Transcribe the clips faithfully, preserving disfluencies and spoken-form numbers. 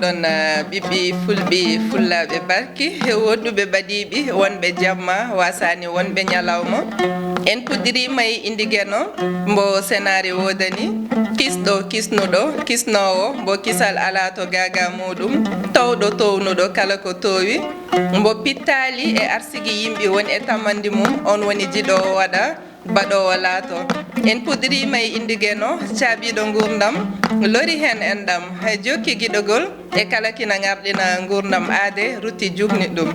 Ɗon, ah, ɓiɓɓi fulɓi fullaaɓe barki, he woɗɗuɓe ɓadiiɓi, wonɓe jamma, waasaani wonɓe ñalawma. En puɗɗiriima e innde Geno, mbo senaare woodani, kisɗo kisnuɗo, kisnoowo, mbo kisal alaa to gaagaa muuɗum, towɗo townuɗo kala ko toowi, mbo pittaali e arsigi yimɓe woni e tamande mum, on woni jiɗoowo waɗa, baɗoowo laato. En puɗɗiriima e innde Geno, caabiiɗo nguurndam, lori heen enɗam, hay jokki giɗogol e kala kina ŋarɗina nguurndam aade, rutti juutni ɗum.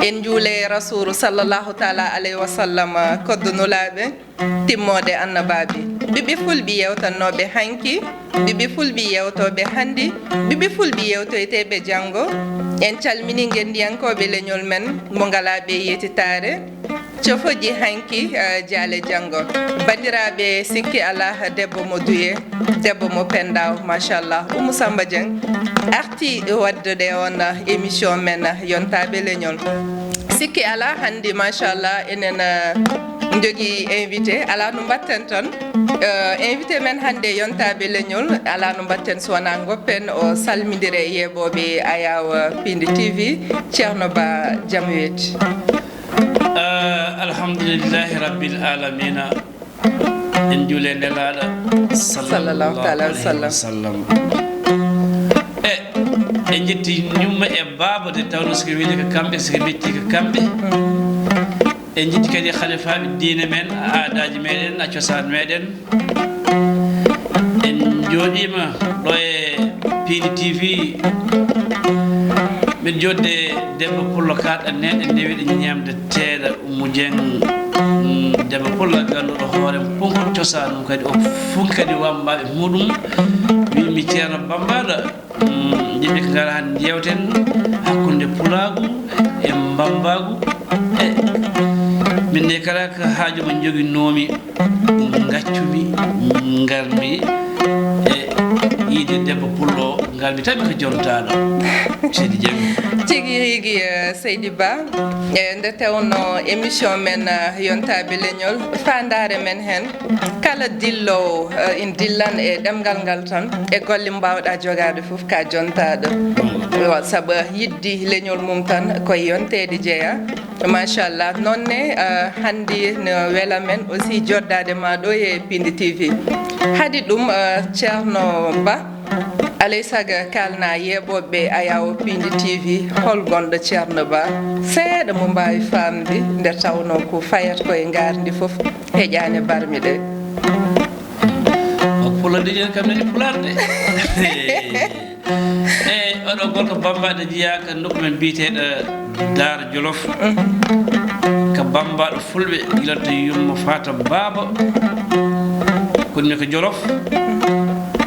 En njuule Rasuulu sallallahu taala alayhi wa sallam, koddo nulaaɓe, timmoode annabaaɓe. Ɓiɓɓe fulɓe yeewtannooɓe hanki, ɓiɓɓe fulɓe yeewtooɓe hanndi, ɓiɓɓe fulɓe yeewtoyteeɓe janngo. En calminii ngenndiyankooɓe leñol men mo ngalaa ɓe yeetitaare. Cofoji hanki, eh, jaale janngo. Banndiraaɓe, sikki alaa debbo mo Duye, debbo mo Pendaw, machallah. Oumou Samba Dieng arti waɗdude on, eh, émission men, eh, Yontaaɓe Leñol. Sikki alaa, hannde, machallah, enen, eh, njogii invité. Alaa no mbaɗten tan. Eh, invité men hannde, Yontaaɓe Leñol, alaa no mbaɗten so wonaa ngoppen o salmindira e yeeɓooɓe Ayaw Pindi T V, Ceerno Ba, jam weeti. Ah, alhamdulillahi rabbil alamina. En juule nelaaɗo sallallahu taala wa sallam. E en jetti ñumma e baaba, de tawno siko weli ko kamɓe, siko metti ko kamɓe. En jetti kadi halifaaɓe diine men, aadaaji meɗen, a cosaan meɗen. En jooɗiima ɗo e Pindi T V. Min jooɗde debbo pullo kaaɗɗo neɗɗo newiɗo ñamde teeɗa Oumou Dieng, mm, debbo pullo ganduɗo hoore mum, punko cosaan mum kadi, o funki kadi wambaaɓe muɗum. Wiimi Ceerno Bambaɗo, mm, yimɓe ko ngara hannde jewten hakkunde pulaagu e mbambaagu. E min ne kala ko haaju mo joginoomi, ngaccumi, ngarmi e yiide debbo pullo, ngarmi tawi ko jontaaɗo. Seydi Dieng. Tigi rigi, eh, Seydi Ba, eh, nde tawno émission men, eh, Yontaaɓe Leñol, faandaare men heen, kala dilloowo, eh, ina dillan e ɗemngal ngal tan, e golle mbaawɗa jogaade fof, ka jontaaɗo. Wa-, sabu yidde leñol mum tan ko e yonteede jeyaa. Machallah. Noon ne, eh, hannde no wela men aussi joddaade ma ɗo e Pindi T V. Hade ɗum, eh, Ceerno Ba, alay sago kaalna yeeɓooɓe Ayaw Pindi T V, hol gonɗo Ceerno Ba? Seeɗa mo mbaawi faamde, nde tawno ko fayata ko e ngaarndi fof, heƴaani barmi ɗe. O pullo de, yen kam nani pulaar de. Eyi, oɗo gorko Bambaɗo jeyaa ko nokku men biyeteeɗo Daara Jolof. Ko Bambaɗo fulɓe, gila to yumma Fata Baaba. Kono mi ko Jolof.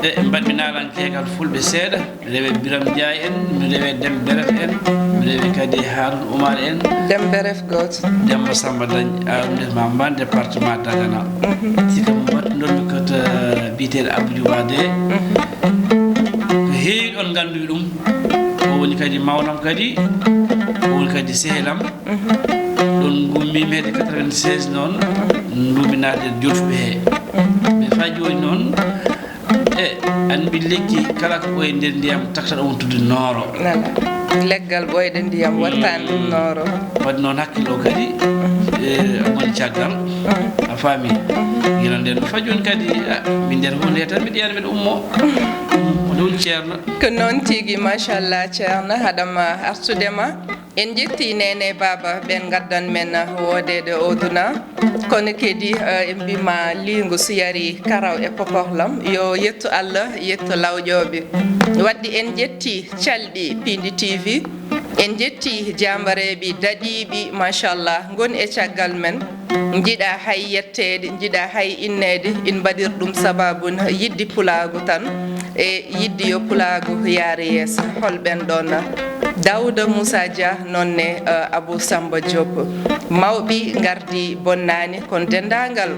E mbaɗmi naalankeegal fulɓe seeɗa. Mi rewe Biram Njaay en, mi rewe Dem Beref en, mi rewe kadi Haarun Umar en. Dem Beref gooto. Demba Samba Dañ, arunde ma mban département Dagana. Mhm. Sika mo mbaɗɗunɗon mi ko to biyeteeɗo Abdou Diouf Wade. Mhm. Ko heewi ɗon ngannduɓe ɗum. O woni kadi mawnam kadi, o woni kadi sehelam. Mhm. Ɗon ngummiimi hedde quatre-vingt-seize noon, mhm, nduumi naatde e jolfuɓe he. Mhm. Mais faa jooni noon, e, an mbi lekki kala ko ɓooyi nder ndiyam taktan on tudde nooro. Nana. Leggal ɓooyɗo ndiyam, mm, wattaani ɗum nooro. Waɗi noon hakkillo kadi, mhm, e, woni caggal. Mhm. A faami? Mhm. Gila nden faa jooni kadi, a, min nder huunde tan mbiɗa yiya mbiɗa ummo. Mhm. Ko ɗum ceerno. Ko noon tigi, machallah, ceerno, haɗama artude ma. En njetti neene baaba ɓen ngaddan men woodeede o duna. Kono kadi, eh, en mbima liingu so yari karaw e poporlam, yo yettu Allah, yettu lawƴooɓe. Wadde en njetti calɗi Pindi T V. En njetti jaambareeɓe daɗiiɓe, machallah, ngon e caggal men. Njiɗa hay yetteede, njiɗa hay inneede, in mbaɗir ɗum sababu n-, yidde pulaagu tan, e yidde yo pulaagu yaare yeeso. Hol ɓen ɗon? Daouda Moussa Dia, noon ne, eh, Abou Samba Diop. Mawɓe ngardi bonnaani, kono denndaangal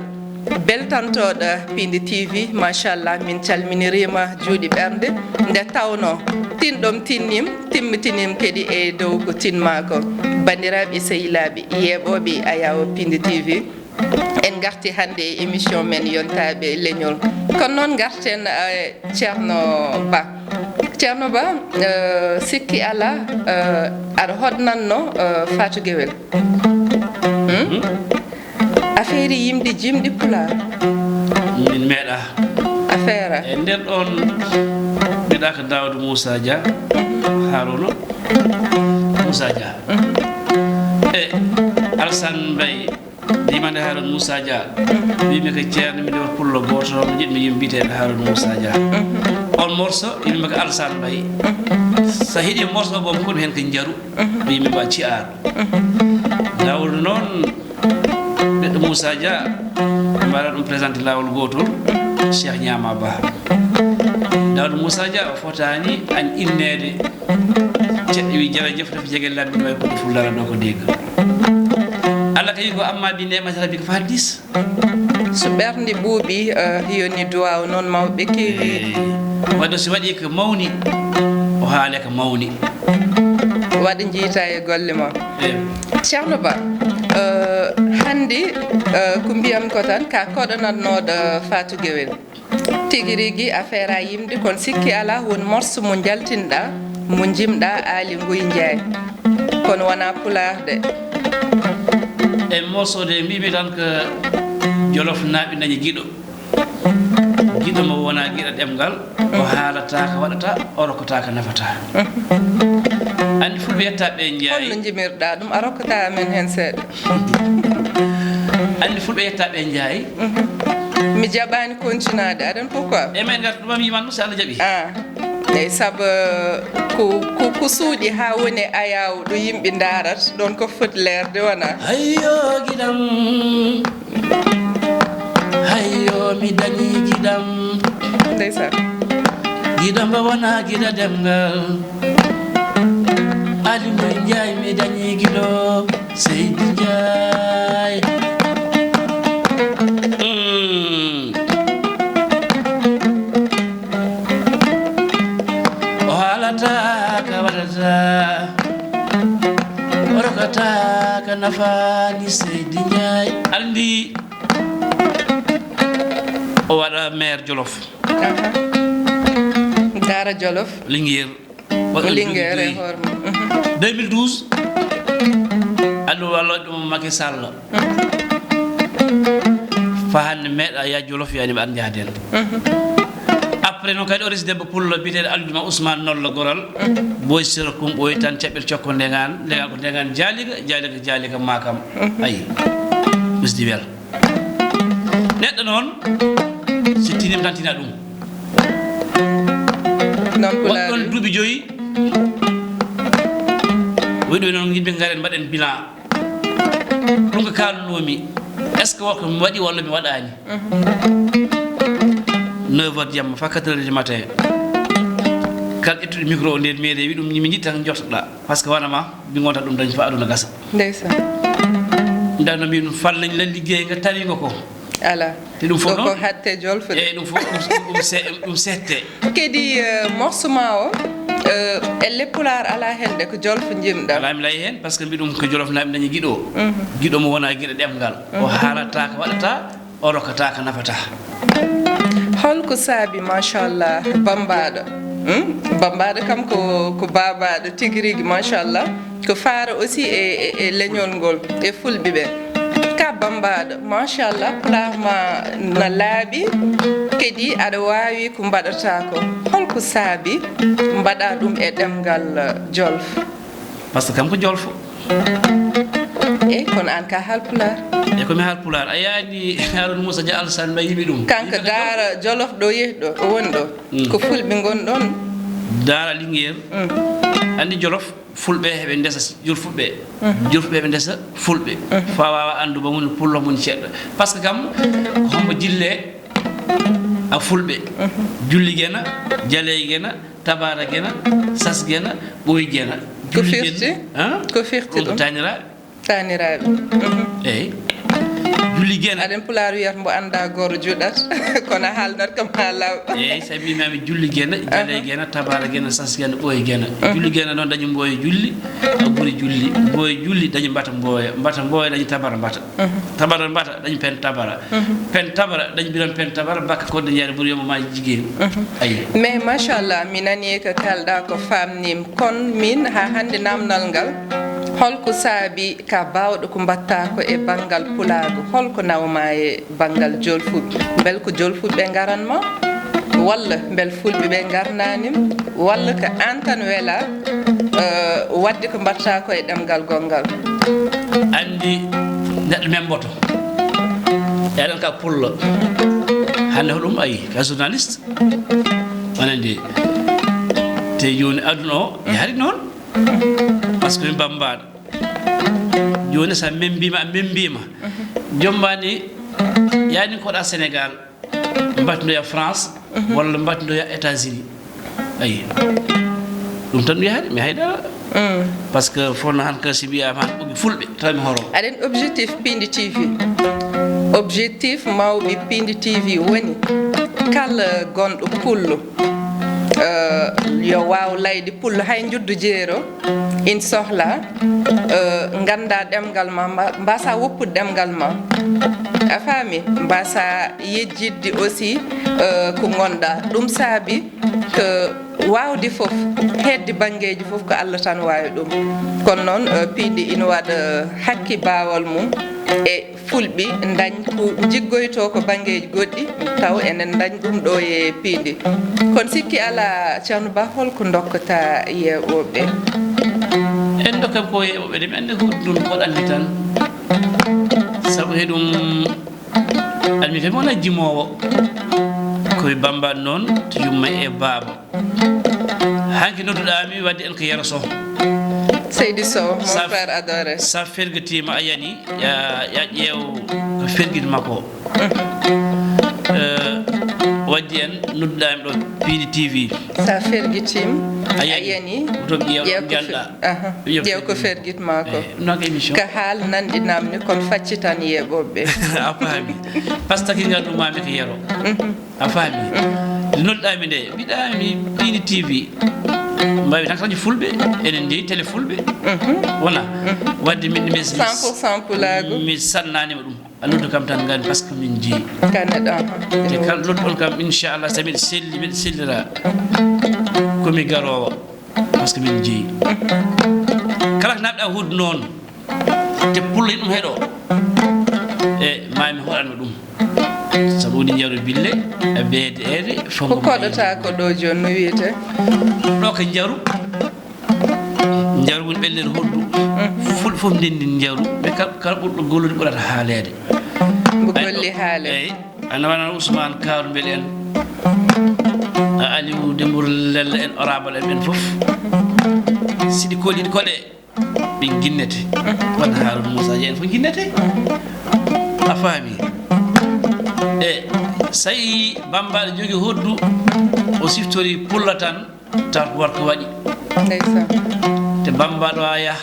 beltantooɗo Pindi T V, machallah, min calminiriima juuɗe ɓernde, nde tawno tinɗom tinnim, timmitiniim kadi e dow ko tinmaa ko. Banndiraaɓe, sehilaaɓe, yeeɓooɓe Ayaw Pindi T V, en ngarti hannde e émission men Yontaaɓe Leñol. Kono noon ngarten, eh, Ceerno Ba. Ceerno Ba, eh, sikki alaa, eh, aɗa hoɗnanno, eh, Fatou Guewel. Hmm? Afeeri yimɗi jimɗi Pulaar. Min meeɗa. Afeera. E nder ɗon mbiɗa ko Daawda Moussa Dia, Haruna Moussa Dia. E Alsan Mbaye, yimande Haruna Moussa Dia. Wimi ko ceerno, mi ɗo pullo gooto, mi jiɗmi yimɓe biyeteeɗo Haruna Moussa Dia. On morso, yimɓe ko Alsan Mbaye. So heɗi morso bom kon heen ko njaru. Yimɓe mba ci'aar. Daawda noon, neɗɗo Moussa Dia, mbaɗa ɗum présenté laawol gootol, Cheikh Ñaama Ba. Daawda Moussa Dia, o fotaani an inneede. Ceɗɗo wi jarajef, tafi jege labbi, way ko ɗo Fullara ɗo ko degga. Allah kadi ko amma bi ne'mati rabbika fa haddis. So ɓerndi ɓuuɓi, eh, yoni duwaaw noon mawɓe keewi. Waɗo si waɗi ko mawni, o haale ko mawni. Waɗa njiita e golle ma. Ceerno Ba, eh, hannde, eh, ko mbiyam ko tan ka koɗanatnooɗo Fatou Guewel. Tigi rigi affaire a yimde, kono sikki alaa won morso mo njaltinɗa, mo jimɗa Aali Nguy Njaay. Kono wonaa pulaar de. E morso de mbimi tan ko Jolof naaɓe dañi giɗo. Giɗo mo wonaa giɗo ɗemngal, o haalata ko waɗata, o rokkata ko nafata. Anndi fulɓe yetta ɓe njaay. Holno jimirɗa ɗum, a rokkata amen heen seeɗa. Anndi fulɓe yetta ɓe njaay. Mi jaɓaani continuade, aɗan pourquoi? E men ngarta ɗum am yiman ɗum so Allah jaɓi. Ah. Eyi, sabu ko, ko, ko suuɗi haa woni ayaawo ɗo yimɓe ndaarata ɗoon ko foti leerde wona. Hayyo giɗam, hayyo mi dañi giɗam. Ndeysaan. Giɗo mbo wona giɗo ɗemngal. Aali Nguy Njaay mi dañi giɗo. Seydi Njaay. Mm. O haalata ka waɗata, o rokkata ka nafaani Seydi Njaay. Anndi o waɗa maire Jolof. Daara Jolof. Linguère. Waɗi ɗum Linguère e hoore mum. Deux mille douze, Aliou Walo ɗum Macky Sall. Fa hannde meeɗa ya Jolof yani ɓe annde haaden. Après noon kadi o resi debbo pullo biyeteeɗo Aliou Juma Ousmane Nollo Goral. Boy Sira Kum ɓoy tan caɓɓel cokko ndegan, ndegan ko ndegan jaaliga, jaaliga jaaliga makam. Ayi. Ɓesdi wel. Neɗɗo noon, si tinima tan tina ɗum. Noon pulaar ɗon duuɓi joyi. Wiɗo noon yimɓe ngaren mbaɗen bilan. Ɗum ko kalnoomi. Est ce que woko mi waɗi walla mi waɗaani? Neuf heures jamma fa quatre heures du matin. Kala ƴettuɗo micro o nder mairie wi ɗum mi jiɗ tan jotoɗa. Parce que wona ma mi gonta ɗum dañ fa aduna gasa. Ndeysaan. Ndano mbi ɗum falnañ la liggéey nga tawi nga ko. Ala. Te ɗum fof ɗo ko hatte jolfude. Eyi ɗum fof ɗum se- ɗum sette. Kadi eh, morso ma o eh, elle pulaar ala hende ko jolfo jimɗa. Ala mi lay heen par ce que mbi ɗum ko jolofnaaɓe dañi giɗo o. Giɗo mo wona giɗo ɗemngal o haalata ko waɗata. O rokkata ko nafata. Holko saabi machallah bambaɗo? Hmm? Bambaɗo kam ko ko babaɗo tigi rigi machallah. Ko faara aussi e, e, e leñol ngol e fulɓe ɓe. Ka bambaɗo machallah pulaar ma na laaɓi kadi aɗa wawi ko mbaɗata ko. Holko saabi mbaɗa ɗum e ɗemngal jolf? Par ce que kam ko jolfo. Eyi kono aan ka haalpulaar. Eyi komi haalpulaar a yaani Haruna Moussa Dia Alsane mbayi yimi ɗum. Kanko daara jolof ɗo yehi ɗo o woni ɗo ko fulɓe ngoni ɗon. Daara Linguère. Anndi jolof fulɓe heɓe ndesa jolfuɓe. Jolfuɓe heɓe ndesa fulɓe. Fa waawa anndu ba moni pullo moni ceɗɗo par ce que kam ko hombo jille a fulɓe. Julli gena jaley gena. Tabaara gena, sas gena, ɓooy gena. Ko firti? Ko firti ɗum? Taniraaɓe. Taniraaɓe. Eyi. Julli Gena. Aɗen pulaar wiyata mbo anndaa goro juɗat, kono a haalnat kam haa laaɓa. Eeyi, sabi mami julli gena, jale gena, tabara gena, sas gena, ɓooye gena. Julli gena noon dañi mbooye julli, a guri julli. Mbooye julli dañi mbata mbooya, mbata mbooya dañi tabara mbata. Tabara mbata dañi pen tabara. Pen tabara dañi biran pen tabara, bakka kodde njaari buri yombo ma jigéen. Ayi. Mais machallah, mi nani ko kalɗa ko famnim. Kon min ha hannde namnal ngal, holko saabi ka baawɗo ko mbatta ko e banngal pulaagu? Holko nawma e banngal jolfuɓe? Mbel ko jolfuɓe ngaran ma? Walla mbel fulɓe ɓe ngarnani ma? Walla ko an tan wela, eh, waɗde ko mbatta ko e ɗemngal gonngal? Anndi neɗɗo men mboto. Eɗen ka pullo. Hannde hoɗum ayi, ka journaliste. Wona nde. Te jooni aduna o, yahri noon. Parce que min bambaɗo. Jooni so a membiima, a membiima. Jombani, yani koɗa Sénégal, mbatnoya France, walla mbatnoya États-Unis. Ayi. Ɗum tan mi yahani, mi haydara. Parce que fof no han ka si wiyama han ɓogi fulɓe, tawi mi horo. Aɗen objectif Pindi T V. Objectif mawɓe Pindi T V woni kala gonɗo pullo, eh, yo waaw layde pullo, hay njuddu jeero, in sohla, eh, ngannda ɗemngal ma, mba-, mbasa woppude ɗemngal ma. A faami? Mbasa yejjitde aussi, eh, ko ngonɗa. Ɗum saabi ko waawde fof, heedde banngeeji fof ko Allah tan waawi ɗum. Kono noon, eh, piindi ina waɗa hakke baawal mum e fulɓe ndañ ko jiggoyto ko banngeeji goɗɗi, taw enen ndañ ɗum ɗo e piindi. Kono sikki alaa, Ceerno Ba, holko ndokkata yeeɓooɓe? En ndokkat ko yeeɓooɓe de, mi anndi ko ɗum ko ɗanni tan. Sabu he ɗum, anndi kadi mi wona jimoowo. Ko e Bamba noon, to yumma e baaba. Hanki nodduɗaa mi wadde en ko Yero Sow. Seydi Sow, mon Sa-, frère adoré. Sa fergitiima a yani, ya, ya ƴeew ko fergit makko. Eh, waddi en nodduɗaa mi ɗo Piindi T V. Sa fergitiima a yani, a yani. Ko toon ƴeew ƴeew ko fe-, njanɗa. Aha. Ƴeew ko fergit makko. Eh, ɗum noon ko émission. Ka haal nanɗi namni kon faccitan yeeɓooɓe. A faami. Parce que ngal ɗum mami ko Yero. A faami? Nde nodɗaa mi nde, mbiɗaa mi Piindi T V. Mbawi tan kañum fulɓe, enen njeyi télé fulɓe. Wona? Wadde min, min, cent pour cent pulaagu. Mi sannanima ɗum. A noddu kam tan ngani, parce que min njeyi. Ka neɗɗo, aha. Te kala noddu on kam, inchallah, so miɗo selli, miɗo sellira. Ko mi garoowo. Parce que min njeyi. Kala ko naɓɗa huude noon, te pullo ɗum heɗo, e mami hoɗanno ɗum. Sabu woni njaru bille, e beede ede, fof ko koɗota ko ɗo jooni, no wiyete? Ɗo ko njaru. Njaru woni ɓellere hoɗdu. Fulɓe fof ndenndi njaru. Ɓe kal-, kala ɓurɗo gollude ɓurata haaleede. Mbo golli haale. Eyi. Ana wano Ousmane Kaaru Mbel en, a Aliou Dembour Lella en, orabal en ɓen fof. Siɗi koɗiɗi koɗe, ɓe ginnete. Won Harouna Moussa Dieng en fof ginnete. A faami? E, so tawi Bambaɗo jogi hoddu, o siftori pulla tan, taw ko warko waɗi. Ndeysaan. Te Bambaɗo a yah,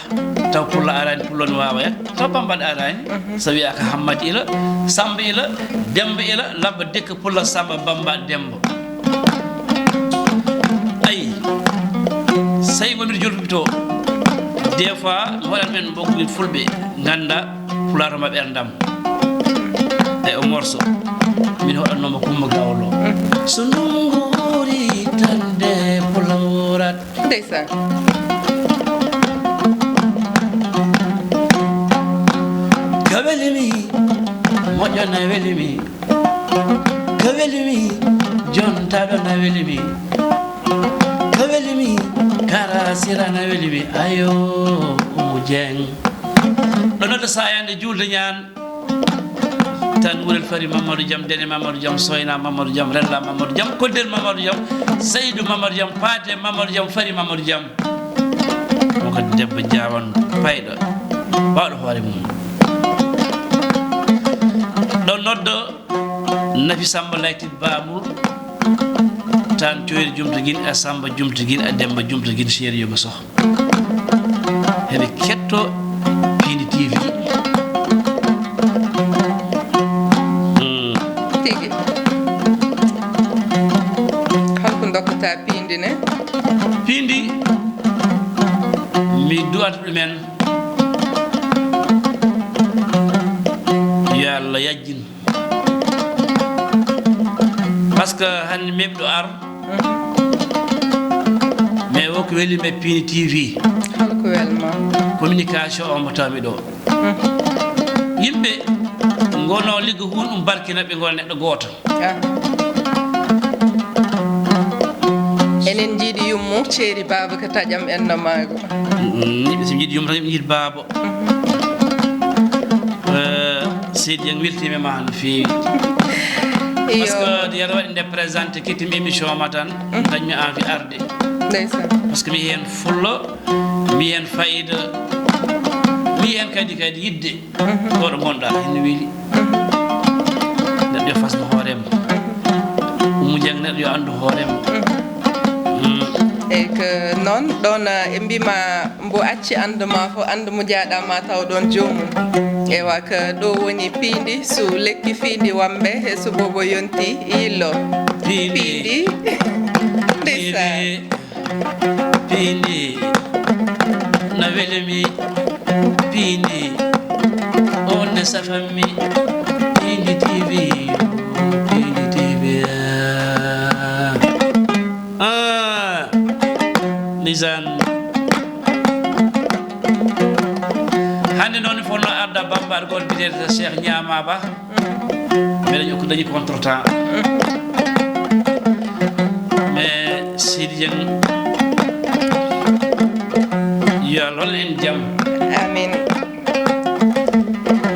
taw pulla arani, pulla no wawa yah. Taw Bambaɗo arani. So wiya ko Hammadi ila, Samba ila, Demba ila, labba dekka pulla Samba Bamba Demba. Ayi, so tawi wonɓe jolfuɓe to, des fois mi waɗat men mbokkuɓe fulɓe ganda. Pulaar ma ɓerdam e o morso. Min hoɗannoma Kumba Gawlo. So ndungu uri tan de pulaar wurat. Ndeysaan. Ka weli mi, moƴƴo na weli mi. Ka weli mi, jontaɗo na weli mi. Ka weli mi, kara sira na weli mi. Ayo, Umu Jeng. Ɗo nodda sayande julde ñaan. Tan wurel fari Mamadou Diam, Dene Mamadou Diam, Soyna Mamadou Diam, Rella Mamadou Diam, Koddel Mamadou Diam, Seydou Mamadou Diam, Paate Mamadou Diam, Fari Mamadou Diam. Ko ko debbo jaawan payɗo, ɓawɗo hoore mum. Ɗo noddo Nafi Samba Laytit Bamur, tan Coyri Jumtagin, a Samba Jumtagin, a Demba Jumtagin, Seeri Yogo Soh. Heɓe ketto Piindi T V. Yajjin. Parce que hannde meɓɗo ar, mais wo ko weli me Piindi T V. Holko welma? Communication o mo tawmi ɗo. Yimɓe ngono liggo hun ɗum barkina ɓe ngona neɗɗo gooto. Ah. Enen njiiɗi yummu, ceeri baaba ko taƴam en no maago. Mm, yimɓe so njiiɗi yummu tan, yimɓe njiiɗi baaba. Eh, Seydi Dieng, weltiima ma no feewi. Iyo. Parce que yata waɗi nde présenté kettim émission ma tan, dañmi envie arde. Ndeysaan. Parce que mi heen fulla, mi heen fayida, mi heen kadi, kadi yidde. Ɗo ɗo ngonɗa, ene weli. Neɗɗo yo fasno hoorema. Umu Jeng, neɗɗo yo anndu hoorema. Mm. Eyyi, ko noon, ɗoon, eh, ɓe mbima mbo acci anndu ma fof, anndu mo jaaɗa ma taw ɗoon joomum. Ewa, ko ɗo woni piindi, so lekki fiindi wambe, he so bobo yonti yillo. Piindi. Piindi. Ndeysan. Piindi. Piindi na welemi. Piindi on ne safammi. Piindi T V. Piindi T V. Ah, ndeysaan. Hannde noon mi fotno arda bambaɗo goto biyeteeɗo Cheikh Ñaama Ba. Mbeɗa ñokko dañi contre temps. Mais Sidi Dieng, yo Allah en jam. Amin.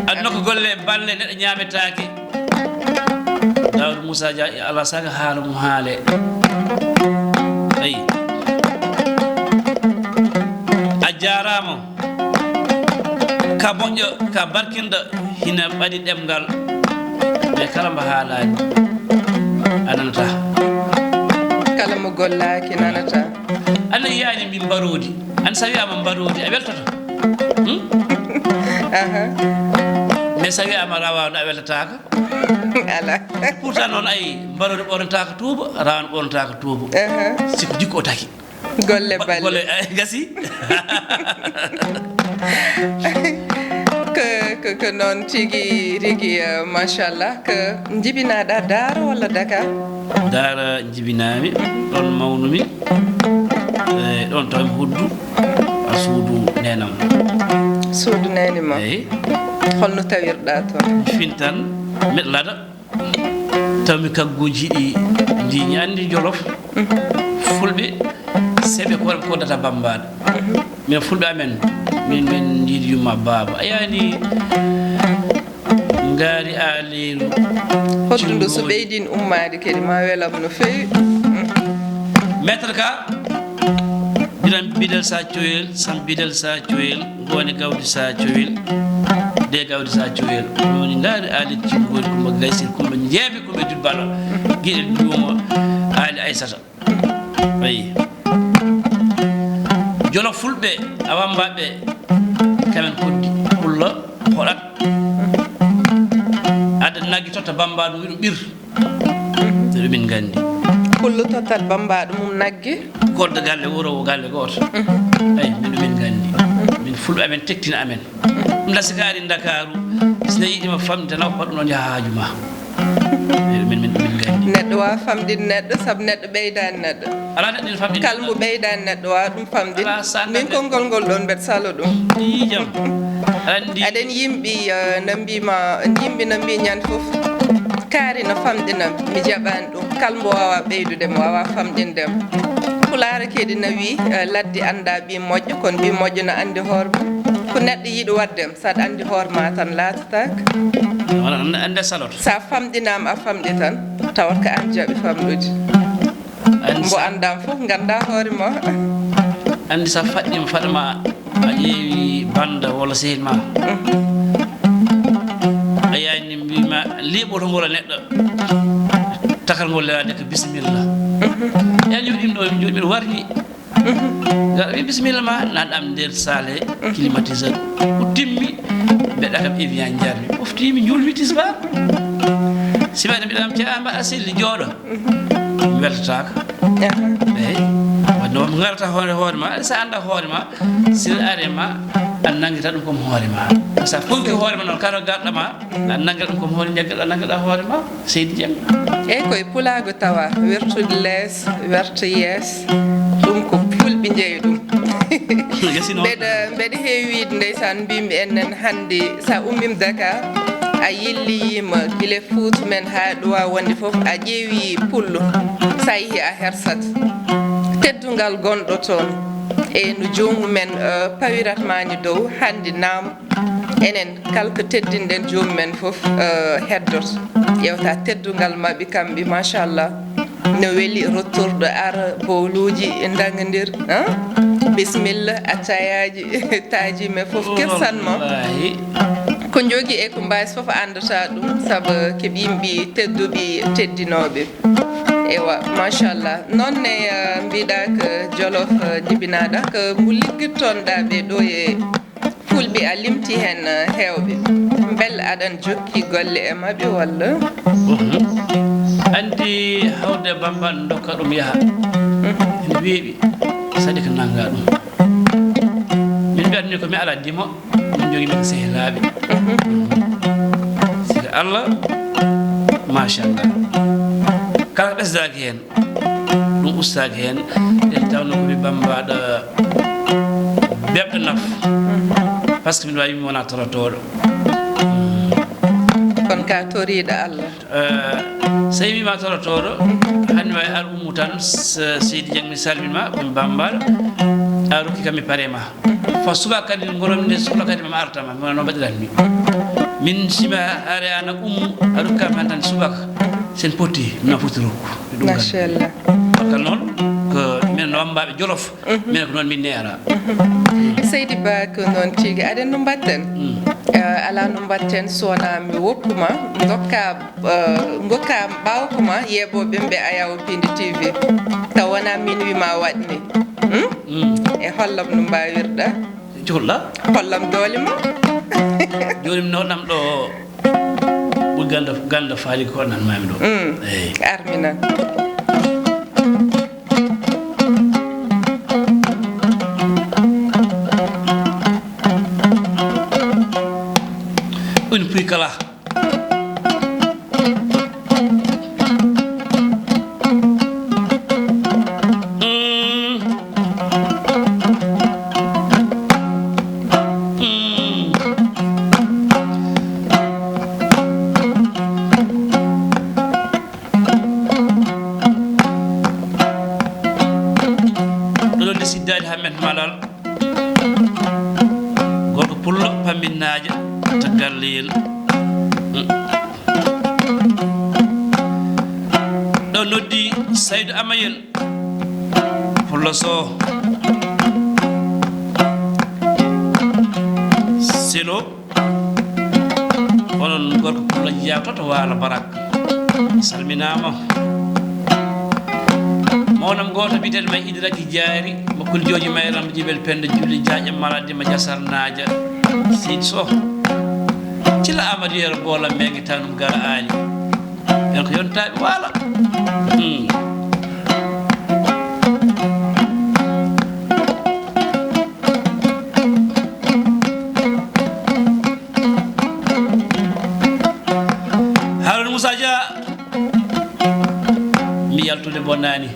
Aduna ko golle balle, neɗɗo ñaametaake. Daawda Moussa Dia, e Allah saga haala mum haale. Ayi. A jaaraama. Ka moƴƴo, ka barkinɗo, hina ɓadi ɗemngal. Mais kala mbo haalaani, a nanataa. Kala mo gollaaki, nanataa. An a yiyaani min mbaroodi. An so a wiyaama mbaroodi, a weltoto. Hmm? Aha. Mais so a wiyaama rawaandu, a weltotaako. Alaa. Pourtant noon, ay, mbaroodi ɓornataako tuuba, rawaandu ɓornataako tuuba. Aha. Si ko jikku o taki. Golle balle. Golle, eh, gasi. Ko, ko, ko noon tigi rigi, eh, machallah. Ko njibinaɗa Daara walla Dakar? Daara njibinaami, ɗoon mawnumi. Eh, ɗoon tawmi hoddu, a suudu neenam. Suudu neene ma? Eyi. Holno tawirɗa toon? Mi fintan, miɗo lada. Tawmi kagguuji ɗi ndi ñaandi Jolof. Fulɓe, seɓe ko, ko data bambaɗo. Min fulɓe amen, min, min njiidi yumma baaba. A yaani ngaari aaleeru. Hoɗdu ndu so ɓeydin ummaade kadi, ma welam no feewi. Maître ka, biɗam bidel sa coyel, sam bidel sa coyel. Ngoone gawdi sa cowel, de gawdi sa cowel. Ɗum woni ngaari Aali Cingori, Kumba Gaysir, Kumba Njeebe, Kumba Dubbala. Giɗel juumo Aali Aysata. Ayi. Jolof fulɓe, awambaɓe, kamen koddi, kulla, hoɗat. Adda naggi totta bambaɗo, wiɗo ɓir. Miɗo min nganndi. Kullu tottat bambaɗo mum nagge. Kodda galle wuro o galle gooto. Mhm. Eyi, miɗo min nganndi. Min fulɓe amen tektina amen. Ɗum la sikaari Ndakaaru, si na yiɗi ma famɗi tan, a hokkat ɗum ɗon yaha haaju ma. Miɗo min, min, min nganndi. Neɗɗo waawa famɗinde neɗɗo, sabu neɗɗo ɓeydaani neɗɗo. Alaa neɗɗo ina famɗi. Kala mo ɓeydaani neɗɗo, waawa ɗum famɗinde. Alaa, sa min konngol ngol ɗon mbeɗa salo ɗum. Ii, jam. Aɗa anndi. Aɗen yimɓi, eh, na mbiima, yimɓi na mbii ñande fof, kaari no famɗinam, mi jaɓaani ɗum. Kala mbo waawa ɓeydude, mo waawa famɗinde mo. Pulaar kadi na wii, eh, ladde anndaa ɓii moƴƴo, kono ɓii moƴƴo na anndi hoore mum. Ko neɗɗo yiɗi waɗde, so aɗa anndi hoore ma tan laatataake. Wala, annde, annde saloto. Sa famɗinaama, a famɗi tan, tawat ko aan jaɓi famɗude. Anndi mbo sa- anndaa fof, nganndaa hoore ma. Anndi sa faɗɗiima, faɗa ma a ƴeewi bannda walla sehil ma. Mm. A yaani mbiima leeɓoto ngol e neɗɗo. Takal ngol lelaade ko bisimilla. Mm. Yaani yo ɗum ɗo, min jooɗi mbiɗo warmi. Mm. Ngaɗa wi bisimilla ma, nan am nder salle, mm, climatiseur. Ko timmi, mbeɗa kam Evian njarmi. Ɓoftiimi, njuulmi tisbaar. Si waɗi mbiɗa am caa mbaɗa selli jooɗo. Mi weltataako. Aha. Eyi. Wadde noon, ngarata hoore, hoore ma, so a annda hoore ma, sila are ma, A nanngirta ɗum ko mo hoore ma. So a fonki hoore ma noon, kala garɗo ma, a nanngira ɗum ko mo hoore, njaggaɗa, nanngira hoore ma, seydi Jeng. Eyi, koye pulaagu tawa, wertude lees, werta yees, ɗum ko fulɓe njeyi ɗum. Yasi noon. Mbeɗa, mbeɗa heewi wiyde, ndeysaan, mbimi en nen hannde, so a ummima Dakar, a yilliyiima gila Fuuta men haa ɗo a wonde fof, a ƴeewi pullo, so a yehi a hersat. Teddungal gonɗo toon, e no joomum en, eh, pawirat ma ni dow, hannde naam, enen kala ko teddinɗen joomum en fof, eh, heddoto. Ƴeewta teddungal maɓɓe kamɓe, machallah. No weli rottorɗo ara bowluuji daŋadir, ah? Bisimilla, attayaaji, taaji men fof kirsan mo. Wallaahi. Ko njogii e ko mbaasi fof anndata ɗum, sabu ko ɓe yimɓe tedduɓe, teddinooɓe. Ewa, machallah. Noon ne, eh, mbiɗa ko Jolof, eh, jibinaaɗa, ko mo liggitton-ɗaa ɓe ɗo e Fulɓe, a limti heen, eh, heewɓe. Mbel aɗan jokki golle e maɓɓe walla? Mhm. Anndi hawde Bamba dokka ɗum yaha. Mhm. Ene weeɓi, saɗi ko nannga ɗum. Min mbiyatmi ko mi alaa dimo, min njogii min ko sehilaaɓe. Mhm. Sika Allah, machallah. Kala ko ɓesdaaki heen, ɗum ustaaki heen, en tawno ko mi bammbaaɗo beɓɗo naf. Par ce que mbiɗa waawi mi wona torotooɗo. Kono ka toriiɗo Allah. Eh, so tawi wiima torotooɗo, hannde waawi ar ummu tan, s-, Seydi Jang, mi salminima, ko mi bammbaaɗo, a rokki kam mi pare ma. Fo subaka kadi, ngorom nde subaka kadi, mami artama, mi wona no mbaɗiranmi. Min sima are ana ummu, a rokka man tan subaka. Sen potti, no foti rokku. Ɗum kadi. Machallah. Par ce que noon, ko min no wammbaaɓe Jolof, mhm, min ko noon min neera. Mhm. Seydi Ba, ko noon tigi. Aɗen no mbaɗten? Mm. Eh, alaa no mbaɗten so wonaa mi woppuma, ndokka, eh, ngokka mbawkuma yeeɓooɓe ɓe Ayaw Pindi T V. Taw wonaa min wi ma waɗ ni. Hmm? Mm. E hollam no mbawirɗa? Cukalɗa? Hollam doole ma. Jooni mi noɗɗam ɗo ɓuri ganda, ganda faali ko nan mami ɗo. Mm. Eyi. Armina. Une pluie kala. Ɗo ɗo siddaade Hammet Malal. Gorko pullo pambinnaajo to Galleyel. Ɗo noddi Saydu Amayel pullo Sow. Selo. Onon gorko pullo jeyaa to, to Waalo Barak. Salminaama. Mawnam gooto biyeteeɗo May Idi Raki Jaari, mo Kul Jooji Mayram Jibel Penda Julli Jaaƴe Maladi ma Jasar Naaja. Seydi Sow. Cila Amadou Yero Boola Mbengue Tanum Gara Aali. Ɓen ko yontaaɓe Waalo. Hmm. Harouna Moussa Dia, mi yaltude bonnaani.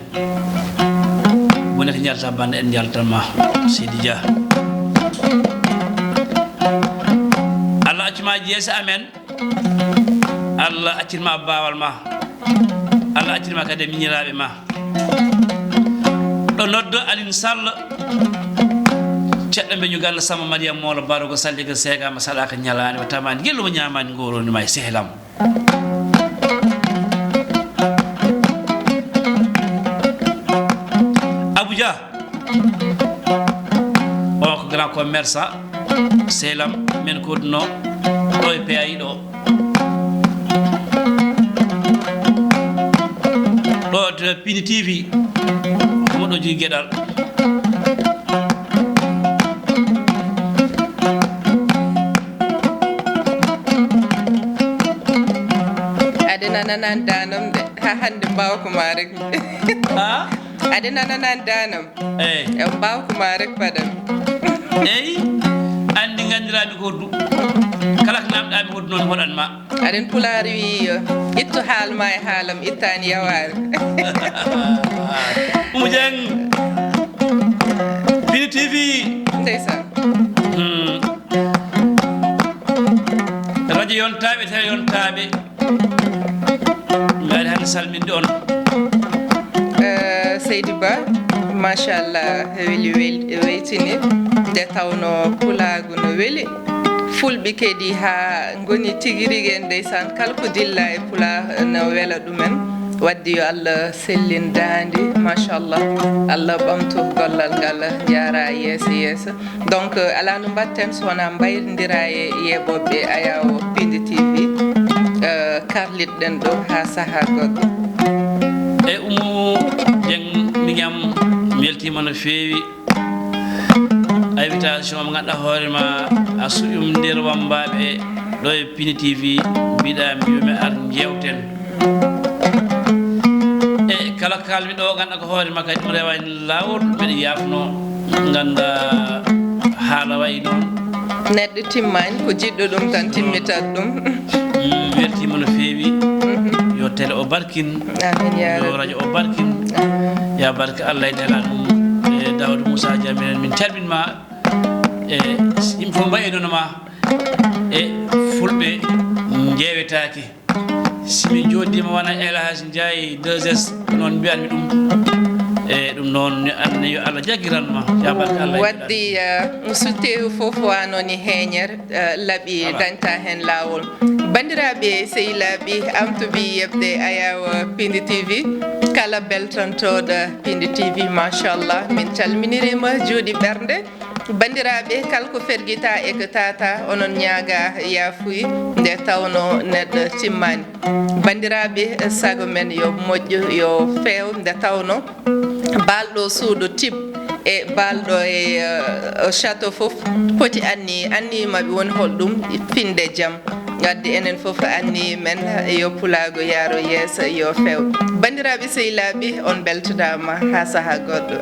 Woni ko njalta bannde en njaltan ma, Seydi Dia. Allah accu ma jeese amen. Allah accir ma baawal ma. Allah accir ma kadi e miñiraaɓe ma. Ɗo noddo Alin Sall. Ceɗɗo mbeñu ganda sama Mariam Molo Barogo Salliga seegaama saɗaaka ñalaani o tamaani gellumo ñaamaani ngoroni ma e sehlam. Abuja. O ko grand commerçant, sehlam men ko ɗum ɗo e P A I ɗo. Ɗo to Pini T V, ko mo ɗo jogi geɗal. Aɗa nana nan danam de, ha hande mbawko ma rek. Ha? Aɗa nana nan danam. Eyi. E mbawko ma rek paɗam. Eyi. A Janndiraaɓe ko hoddu. Kala ko namɗaami hoddu noon hoɗan ma. Aɗen pulaar wi, ittu haal ma e haalam, ittaani yawaare. Oumou Dieng, Pini T V. Ndeysaan. Hmm. Radio yontaaɓe, télé yontaaɓe. Mbaɗi hannde salminde on. Eh, Seydi Ba, machallah, weli wel-, weytini. Nde tawno pulaagu no weli. Fulɓe kadi haa ngoni tigi rigi en, ndeysaan, kala ko dilla e pulaar no wela ɗumen. Wadde yo Allah sellin daande, machallah. Allah ɓamtu gollal ngal, jaara yeeso yeeso. Donc, euh, alaa no mbaɗten so wonaa mbayrondiraa e yeeɓooɓe Ayaawo Pindi T V, euh, karlitɗen ɗo haa sahaa goɗɗo. E Oumou Dieng, miñam, mi weltiima no feewi. Invitation mo ngannduɗaa hoore ma, a suɓiima nder wammbaaɓe ɗo e Pindi T V, mbiɗa mi yo mi ar njeewten. E kala ko kaalmi ɗo, ngannduɗaa ko hoore ma kadi ɗum rewaani laawol, mbeɗa yaafno, ngannda haala wayi noon. Neɗɗo timmaani, ko jiɗɗo ɗum tan timmitat ɗum. Mm, weltiima no feewi. Mhm. Yo télé o barkin. Amin, ya Yo Rabbi. Radio o barkin. Amin. Ya barke Allah e Nelaaɗo mum. E Daouda Moussa Dia, minen min calmin ma. E yimɓe fof mbayi noon ma. E fulɓe njeewetaake. Si min jooɗiima wona El Hadj Ndiaye deux S, noon mbiyanmi ɗum. E ɗum noon, mi anndi yo Allah jaggiran ma. Ya barke Allah. Waddi, eh, so teewu fof wano ni heeñere, eh, laɓi Ala. Dañta heen laawol. Banndiraaɓe, sehilaaɓe, am to mbi yeɓde Ayaawo Pindi T V, kala beltantooɗo Pindi T V, machallah, min calminiriima juuɗe ɓernde. Banndiraaɓe, kala ko fergita e ko tata, onon ñaaga yaafuy nde tawno neɗɗo timmaani. Banndiraaɓe, sago men yo moƴƴu, yo feew nde tawno baalɗo suuɗo tib e baalɗo e, eh, château fof poti anni, anni maɓe woni holɗum finde jam. Wadde enen fof anni men yo pulaagu yaaro yeeso yo feew. Banndiraaɓe sehilaaɓe, on beltanaama haa sahaa goɗɗo.